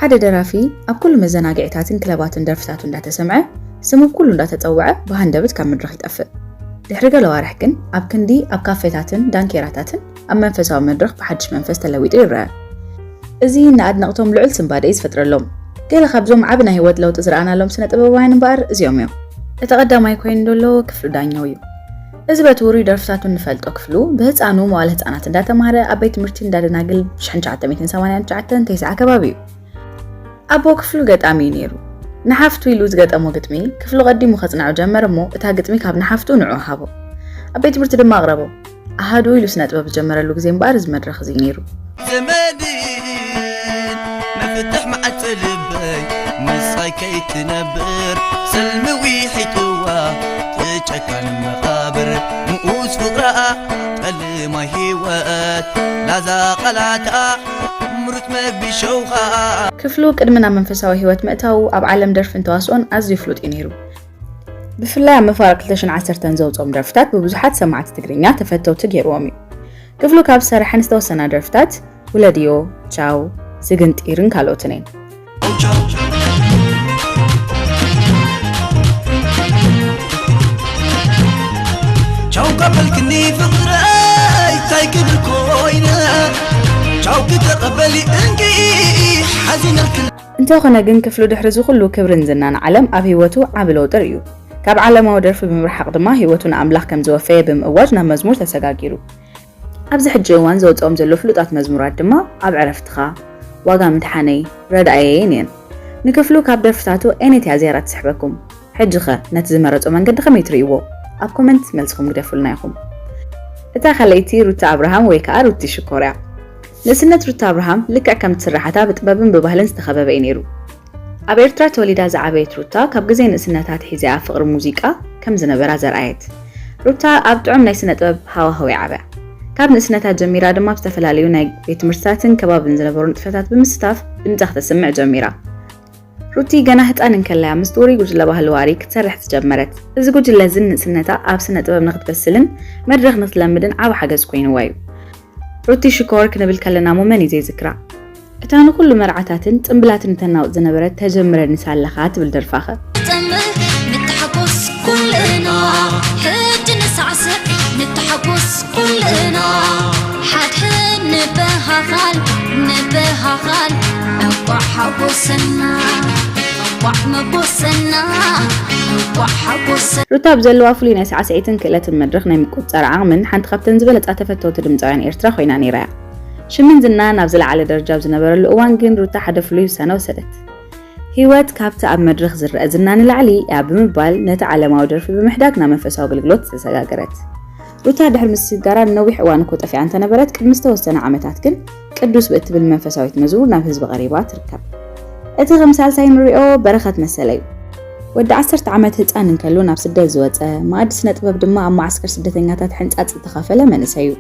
ሓደ ደራፊ ኣብ ኩሉ መዘናግዒታትን ክለባትን ደርፍታቱ እንዳተሰምዐ፣ ስሙ ብኩሉ እንዳተጸውዐ ብሃንደበት ካብ መድረኽ ይጠፍእ። ድሕሪ ገለ ዋርሕ ግን ኣብ ክንዲ ኣብ ካፌታትን ዳንኬራታትን ኣብ መንፈሳዊ መድረኽ ብሓድሽ መንፈስ ተለዊጡ ይረአ። እዚ ንኣድነቕቶም ልዑል ስንባደ እዩ ዝፈጥረሎም። ገለ ካብዞም ዓቢ ናይ ህይወት ለውጢ ዝረኣናሎም ስነ ጥበባውያን እምበኣር እዚኦም እዮም። እቲ ቀዳማይ ኮይኑ ዘሎ ክፍሉ ዳኛው እዩ። እዚ በቲ ውሩይ ደርፍታቱ እንፈልጦ ክፍሉ ብህፃኑ መዋለ ህፃናት እንዳተማሃረ ኣብ ቤት ትምህርቲ እንዳደናግል ብ1989 ተስዓ ከባቢ እዩ። ኣቦ ክፍሉ ገጣሚ እዩ ነይሩ። ንሓፍቱ ኢሉ ዝገጠሞ ግጥሚ ክፍሉ ቀዲሙ ከጽንዖ ጀመረ እሞ እታ ግጥሚ ካብ ንሓፍቱ ንዑ ሃቦ። ኣብ ቤት ትምህርቲ ድማ ኣቕረቦ። ኣሃዱ ኢሉ ስነ ጥበብ ዝጀመረሉ ግዜ እምበኣር እዚ መድረኽ እዚ እዩ ነይሩ። ዘመድን መፍትሕ መዓልቲ ልበይ ምሳይ ከይትነብር ሰልሚ ዊሒጥዋ ትጨካን መቓብር ምኡዝ ፍቕራ ጠልማይ ህይወት ላዛ ቃላታ ምሩት መቢሸውኻ ክፍሉ ቅድሚ ናብ መንፈሳዊ ህይወት ምእታዉ ኣብ ዓለም ደርፍን ተዋስኦን ኣዝዩ ፍሉጥ እዩ ነይሩ። ብፍላይ ኣብ መፋርቕ ክልተ ሽሕን ዓሰርተን ዘውፅኦም ደርፍታት ብብዙሓት ሰማዕቲ ትግርኛ ተፈተውቲ ገይርዎም እዩ። ክፍሉ ካብ ዝሰርሐን ዝተወሰና ደርፍታት ውለድዮ፣ ቻው፣ ስግንጢርን ካልኦትን እየን። ቻው ቀበልክኒ ፍቕረይ ታይ ክብል ኮይነ ቻው ክተቐበሊ እንቂ ሓዚነልክን እንተኾነ ግን ክፍሉ ድሕሪ እዚ ኩሉ ክብርን ዝናን ዓለም ኣብ ህይወቱ ዓቢ ለውጢ ርእዩ። ካብ ዓለማዊ ደርፊ ብምርሓቕ ድማ ህይወቱ ንኣምላኽ ከም ዝወፈየ ብምእዋጅ ናብ መዝሙር ተሰጋጊሩ። ኣብዚ ሕጂ እዋን ዘውፅኦም ዘሎ ፍሉጣት መዝሙራት ድማ ኣብ ዕረፍትኻ፣ ዋጋ ምድሓነይ፣ ረድኣየይን እየን። ንክፍሉ ካብ ደርፍታቱ ኣየነይቲ እያ ዝያዳ ትስሕበኩም? ሕጂኸ ነቲ ዝመረጾ መንገዲ ከመይ ትርእይዎ? ኣብ ኮመንት መልስኹም ግደፉልና ኢኹም። እታ ካልኣይቲ ሩታ ኣብርሃም ወይ ከኣ ሩቲ ሽኮር እያ። ንእስነት ሩታ ኣብርሃም ልክዕ ከምቲ ስራሓታ ብጥበብን ብባህልን ዝተኸበበ እዩ ነይሩ። ኣብ ኤርትራ ተወሊዳ ዝዓበየት ሩታ ካብ ግዜ ንእስነታ ኣትሒዛ እያ ፍቕሪ ሙዚቃ ከም ዝነበራ ዘርኣየት። ሩታ ኣብ ጥዑም ናይ ስነ ጥበብ ሃዋህው እያ ዓብያ። ካብ ንእስነታ ጀሚራ ድማ ኣብ ዝተፈላለዩ ናይ ቤት ትምህርትታትን ከባብን ዝነበሩ ንጥፈታት ብምስታፍ ድምጻ ክተስምዕ ጀሚራ። ሩቲ ገና ህጻን እንከላ እያ ምስቲ ውሩይ ጉጅለ ባህሊ ዋሪ ክትሰርሕ ዝጀመረት። እዚ ጉጅለ እዚ ንንእስነታ ኣብ ስነ ጥበብ ንክትበስልን መድረኽ ንክትለምድን ዓቢ ሓገዝ ኮይንዋ እዩ። ሩቲ ሽኮር ክንብል ከለና እሞ መን እዩ ዘይዝክራ? እታ ንኹሉ መርዓታትን ጽምብላትን እተናውጽ ዝነበረት ተጀምረኒ ሳለኻ ትብል ደርፋኸ? ንጠምዕ ንተሓጎስ ኩልና ሕጂ ንሳዕስዕ ንተሓጎስ ኩልና ሓድሕድ ንበሃሃል ንበሃሃል እንቋዕ ሓጎሰና እንቋዕ መጎሰና እንቋዕ ሓጎሰና ሩታ ብዘለዋ ፍሉይ ናይ ሳዕስዒትን ክእለትን መድረኽ ናይ ምቁጽጻር ዓቕምን ሓንቲ ካብተን ዝበለጻ ተፈተውቲ ድምጻውያን ኤርትራ ኮይና ነይራ እያ። ሽምን ዝናን ኣብ ዝለዓለ ደረጃ ኣብ ዝነበረሉ እዋን ግን ሩታ ሓደ ፍሉይ ውሳነ ወሰደት። ህይወት ካብቲ ኣብ መድረኽ ዝረአ ዝና ንላዕሊ እያ ብምባል ነቲ ዓለማዊ ደርፊ ብምሕዳግ ናብ መንፈሳዊ ኣገልግሎት ተሰጋገረት። ሩታ ድሕሪ ምስግጋራ ንነዊሕ እዋን እኮ ጠፊኣ እንተነበረት ቅድሚ ዝተወሰነ ዓመታት ግን ቅዱስ ብእትብል መንፈሳዊት መዝሙር ናብ ህዝቢ ቀሪባ ትርከብ። እቲ ከም ሳልሳይ ንሪኦ በረኸት መሰለ እዩ። ወዲ ዓሰርተ ዓመት ህፃን እንከሎ ናብ ስደት ዝወፀ፣ መኣዲ ስነ ጥበብ ድማ ኣብ መዓስከር ስደተኛታት ሕንፃፅ ዝተኻፈለ መንእሰይ እዩ።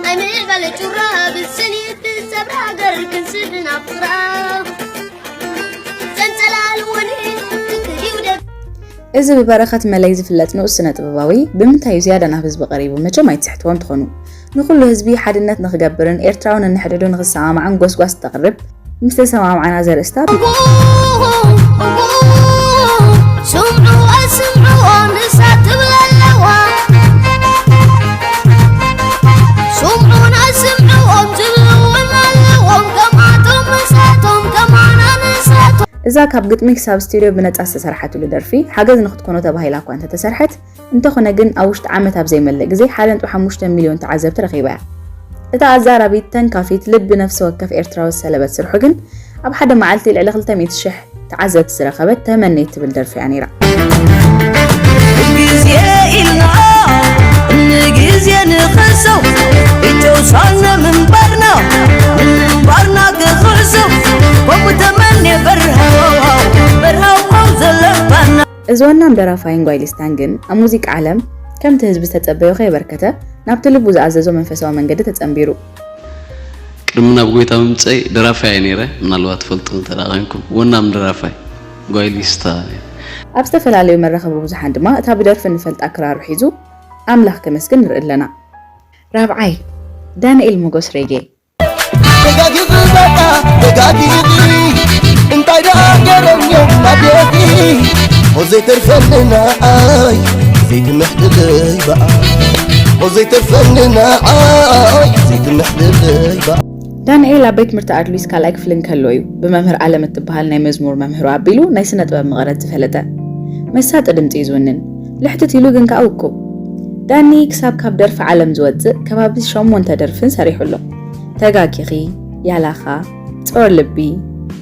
ኣይምዕባለ ጩራ ብስኒት ብሰብራ ሃገር ክንስብ ናብ ፍቕራ ጸንጸላል ወኒ ትክሪው ደግ እዚ ብበረኸት መለይ ዝፍለጥ ንኡስ ስነ ጥበባዊ ብምንታይ እዩ ዝያዳ ናብ ህዝቢ ቀሪቡ? መቸም ኣይትስሕትዎም ትኾኑ። ንኹሉ ህዝቢ ሓድነት ንኽገብርን ኤርትራዊ ነንሕድሕዱ ንኽሰማማዕን ጎስጓስ እተቕርብ ምስ ተሰማማዕና ዘርእስታ ስምዑ ኣስምዕዎም ንሳ ትብል ኣለዋ ስምዑን ኣስምዕዎም ዝብልውን ኣለዎም ከማቶም ምሳቶም ከማና ንሳቶም እዛ ካብ ግጥሚ ክሳብ ስቱድዮ ብነጻ ዝተሰርሓትሉ ደርፊ ሓገዝ ንኽትኮኖ ተባሂላ እኳ እንተተሰርሐት እንተኾነ ግን ኣብ ውሽጢ ዓመት ኣብ ዘይመልእ ግዜ ሓደ ነጥቢ ሓሙሽተ ሚልዮን ተዓዘብቲ ረኺባ እያ። እታ ኣዛራቢት፣ ተንካፊት፣ ልቢ ነፍሲ ወከፍ ኤርትራዊ ዝሰለበት ስርሑ ግን ኣብ ሓደ መዓልቲ ልዕሊ ክልተ ሚእቲ ሽሕ ተዓዘብቲ ዝረኸበት ተመነይ እትብል ደርፊ እያ ነይራ። ግዜ ኢልና ንግዜ ንኸሰው እጨውሳነ ምንባርና ንምንባርና ክኽዕሰው ከምኡ ተመኔ በርሃው በርሃው ዘለባና እዚ ወናም ደራፋይን ጓይሊስታን ግን ኣብ ሙዚቃ ዓለም ከምቲ ህዝቢ ዝተጸበዮ ከየበርከተ ናብቲ ልቡ ዝኣዘዞ መንፈሳዊ መንገዲ ተጸንቢሩ። ቅድሚ ናብ ጎይታ ምምፀይ ደራፋይ እየ ነይረ። ምናልባት ትፈልጡ እንተ ደኣ ኮይንኩም ወናም ደራፋይ ጓይሊስታ እየ። ኣብ ዝተፈላለዩ መራኸቢ ብዙሓን ድማ እታ ብደርፊ እንፈልጣ ክራሩ ሒዙ ኣምላኽ ከመስግን ንርኢ ኣለና። ራብዓይ፣ ዳንኤል ሞጎስ ሬጌ። ደጋጊ በቃ ደጋጊ ዘይተርፈኒ ንዓይ ዘይትምሕድለይ በኣ ዘይተርፈኒ ንዓይ ዘይትምሕድለይ በኣ ዳንኤል ኣብ ቤት ትምህርቲ ኣድሉይስ ካልኣይ ክፍሊ እንከሎ እዩ ብመምህር ኣለም እትበሃል ናይ መዝሙር መምህሩ ኣቢሉ ናይ ስነ ጥበብ መቐረት ዝፈለጠ። መሳጢ ድምፂ እዩ ዝውንን። ልሕትት ኢሉ ግን ከዓ ውቁብ። ዳኒ ክሳብ ካብ ደርፊ ዓለም ዝወፅእ ከባቢ ሸሞንተ ደርፍን ሰሪሑ ኣሎ። ተጋጊኺ፣ ያላኻ፣ ጾር ልቢ፣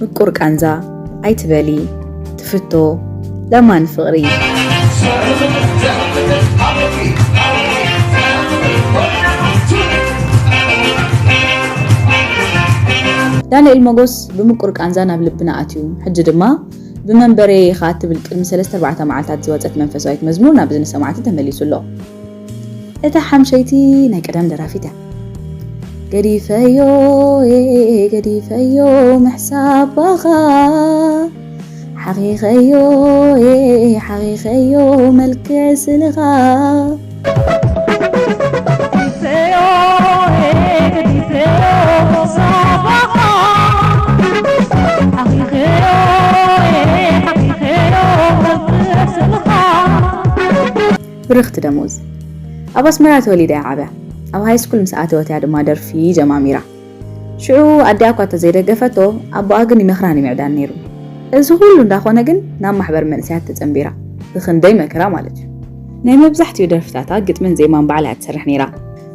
ምቁር ቃንዛ፣ ኣይትበሊ፣ ትፍቶ፣ ለማኒ ፍቕሪ። ዳንኤል ሞጎስ ብምቁር ቃንዛ ናብ ልብና ኣትዩ። ሕጂ ድማ ብመንበረይ ኢኻ እትብል ቅድሚ ሰለስተ ኣርባዕተ መዓልታት ዝወጸት መንፈሳዊት መዝሙር ናብ እዝኒ ሰማዕቲ ተመሊሱ ኣሎ። እታ ሓምሸይቲ ናይ ቀደም ደራፊት እያ። ገዲፈዮ ገዲፈዮ ምሕሳባኻ ሓኺኸዮ ሓኺኸዮ መልክዕ ስልኻ ብርኽቲ ደሞዝ ኣብ ኣስመራ ተወሊዳ እያ ዓብያ። ኣብ ሃይስኩል ምስ ኣተወት እያ ድማ ደርፊ ጀማሚራ። ሽዑ ኣዲኣ እኳ ተዘይደገፈቶ ኣቦኣ ግን ይመኽራን ይምዕዳን ነይሩ። እዚ ኩሉ እንዳኾነ ግን ናብ ማሕበር መንእሰያት ተጸንቢራ። ብኽንደይ መከራ ማለት እዩ። ናይ መብዛሕትኡ ደርፍታታ ግጥምን ዜማን ባዕላ እያ ትሰርሕ ነይራ።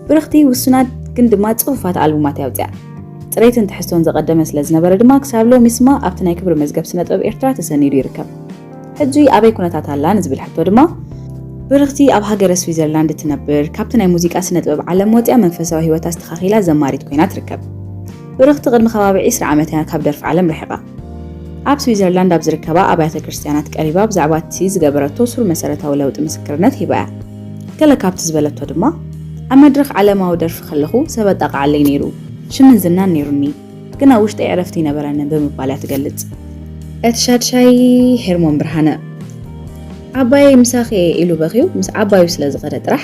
ብርኽቲ ውሱናት ግን ድማ ጽፉፋት ኣልቡማት እያ ኣውጺኣ። ጽሬትን ትሕዝቶን ዘቐደመ ስለ ዝነበረ ድማ ክሳብ ሎሚ ስማ ኣብቲ ናይ ክብሪ መዝገብ ስነ ጥበብ ኤርትራ ተሰኒዱ ይርከብ። ሕጂ ኣበይ ኩነታት ኣላ ንዝብል ሕቶ ድማ ብርኽቲ ኣብ ሃገረ ስዊዘርላንድ እትነብር ካብቲ ናይ ሙዚቃ ስነ ጥበብ ዓለም ወፂኣ መንፈሳዊ ህይወታ ኣስተኻኺላ ዘማሪት ኮይና ትርከብ። ብርኽቲ ቅድሚ ከባቢ ዕስራ ዓመት እያ ካብ ደርፊ ዓለም ርሒቓ። ኣብ ስዊዘርላንድ ኣብ ዝርከባ ኣብያተ ክርስትያናት ቀሪባ ብዛዕባ እቲ ዝገበረቶ ሱር መሰረታዊ ለውጢ ምስክርነት ሂባ እያ። ገለ ካብቲ ዝበለቶ ድማ ኣብ መድረኽ ዓለማዊ ደርፊ ከለኹ ሰብ ኣጣቕዓለይ ነይሩ፣ ሽምን ዝናን ነይሩኒ። ግን ኣብ ውሽጠይ ዕረፍቲ ኣይነበረንን ብምባል እያ ትገልጽ። እቲ ሻድሻይ ሄርሞን ብርሃነ ዓባየይ ምሳኺ እየ ኢሉ በኽዩ ምስ ዓባዩ ስለ ዝኸደ ጥራሕ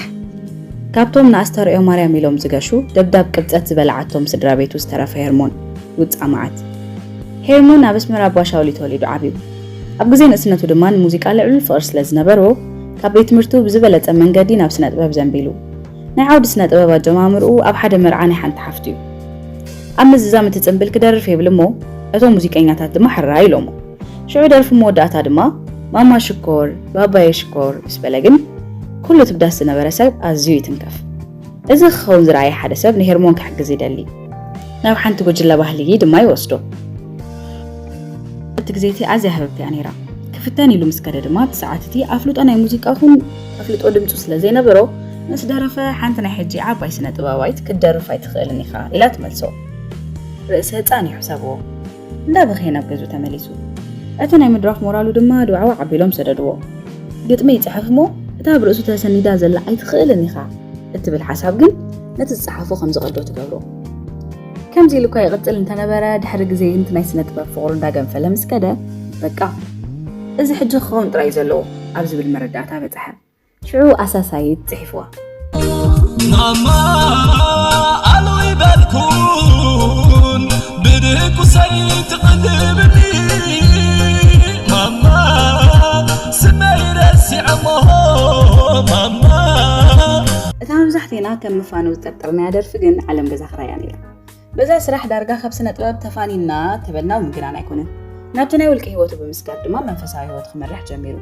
ካብቶም ንኣስተርእዮ ማርያም ኢሎም ዝገሹ ደብዳብ ቅብጸት ዝበልዓቶም ስድራ ቤቱ ዝተረፈ ሄርሞን ውጻእ መዓት። ሄርሞን ኣብ ኣስመራ ኣባሻውሊ ተወሊዱ ዓብዩ። ኣብ ግዜ ንእስነቱ ድማ ንሙዚቃ ልዑል ፍቕሪ ስለ ዝነበሮ ካብ ቤት ትምህርቱ ብዝበለጸ መንገዲ ናብ ስነ ጥበብ ዘንቢሉ። ናይ ዓውዲ ስነ ጥበብ ኣጀማምርኡ ኣብ ሓደ መርዓ ናይ ሓንቲ ሓፍቱ እዩ። ኣብ ምዝዛም እቲ ጽምብል ክደርፍ የብል እሞ እቶም ሙዚቀኛታት ድማ ሕራይ ኢሎሞ። ሽዑ ደርፊ መወዳእታ ድማ ማማ ሽኮር ባባየ ሽኮር ምስ በለ ግን ኩሉ ትብዳስ ዝነበረ ሰብ ኣዝዩ ይትንከፍ። እዚ ክኸውን ዝረኣየ ሓደ ሰብ ንሄርሞን ክሕግዝ ይደሊ። ናብ ሓንቲ ጉጅለ ባህሊ ድማ ይወስዶ። እቲ ግዜ እቲ ኣዝያ ህብብቲ እያ ነይራ። ክፍተን ኢሉ ምስ ከደ ድማ እቲ ሰዓት እቲ ኣፍልጦ ናይ ሙዚቃ ኹን ኣፍልጦ ድምፁ ስለ ዘይነበሮ ምስ ደረፈ ሓንቲ ናይ ሕጂ ዓባይ ስነ ጥበባዊት ክትደርፍ ኣይትኽእልን ኢኻ ኢላ ትመልሶ። ርእሰ ህፃን እዩ ሕሰብዎ። እንዳበኸየ ናብ ገዝኡ ተመሊሱ። እቲ ናይ ምድራፍ ሞራሉ ድማ ድዋዕዋዕ ኣቢሎም ሰደድዎ። ግጥሚ ይፅሕፍ እሞ እታ ኣብ ርእሱ ተሰኒዳ ዘላ ኣይትኽእልን ኢኻ እትብል ሓሳብ ግን ነቲ ዝፀሓፎ ከም ዝቐዶ ትገብሮ። ከምዚ ኢሉ እኳ ይቕጽል እንተነበረ ድሕሪ ግዜ ግን እቲ ናይ ስነ ጥበብ ፍቕሩ እንዳገንፈለ ምስ ከደ በቃ እዚ ሕጂ ክኸውን ጥራይ እዩ ዘለዎ ኣብ ዝብል መረዳእታ በጽሐ። ሽዑ ኣሳሳይት ጽሒፍዋ። ማማ ኣሉ ይበልኩን ብድቁሰይ ትቕልብኒ ማማ ስመይ ረሲዐሞ ማማ እታ መብዛሕቴና ከም ምፋነው ዝጠርጠርናያ ደርፊ ግን ዓለም ገዛ ክራያ ነይራ። በዛ ስራሕ ዳርጋ ካብ ስነ ጥበብ ተፋኒና ተበልና እውን ግናን ኣይኮነን። ናብቲ ናይ ውልቂ ህይወቱ ብምስጋር ድማ መንፈሳዊ ህይወቱ ክመርሕ ጀሚሩ።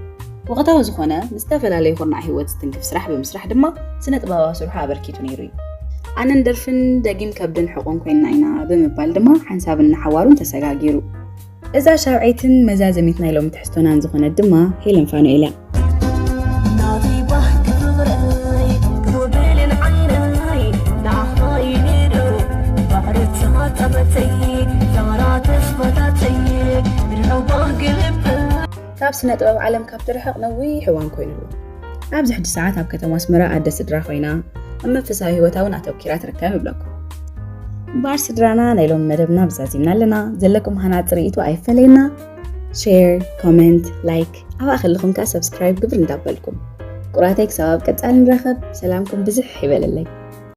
ወቕታዊ ዝኾነ ምስ ዝተፈላለዩ ኩርናዕ ህይወት ዝትንክፍ ስራሕ ብምስራሕ ድማ ስነ ጥበባዊ ስርሑ ኣበርኪቱ ነይሩ እዩ። ኣነን ደርፍን ደጊም ከብድን ሕቖን ኮይንና ኢና ብምባል ድማ ሓንሳብን ንሓዋሩን ተሰጋጊሩ። እዛ ሻውዐይትን መዛዘሚት ናይ ሎሚ ትሕዝቶናን ዝኾነት ድማ ሄለን ፋኑኤል እያ። ናተይ ባህጊ ፍቕረይ ክውብልን ዓይነይ ንዓኻ ኢለ ዶ ባሕሪ ተማጠመተይ ዛራ ተስፋታተይ ርሑቕ ባህጊ ልበይ ካብ ስነ ጥበብ ዓለም ካብ ትርሕቕ ነዊሕ እዋን ኮይኑ ኣሎ። ኣብዚ ሕጂ ሰዓት ኣብ ከተማ ኣስመራ ኣደ ስድራ ኮይና ኣብ መንፈሳዊ ህይወታ እውን ኣተኪራ ትርከብ ንብለኩም። እምበኣር ስድራና ናይ ሎሚ መደብና ብዛዚምና ኣለና። ዘለኩም ሃናፂ ርኢቶ ኣይፈለየና። ሼር፣ ኮመንት፣ ላይክ ኣብኣ ከለኹም ከኣ ሰብስክራይብ ግብር እንዳበልኩም። ፍቁራተይ ክሳብ ኣብ ቀጻሊ ንራኸብ ሰላምኩም ብዝሕ ይበለለይ።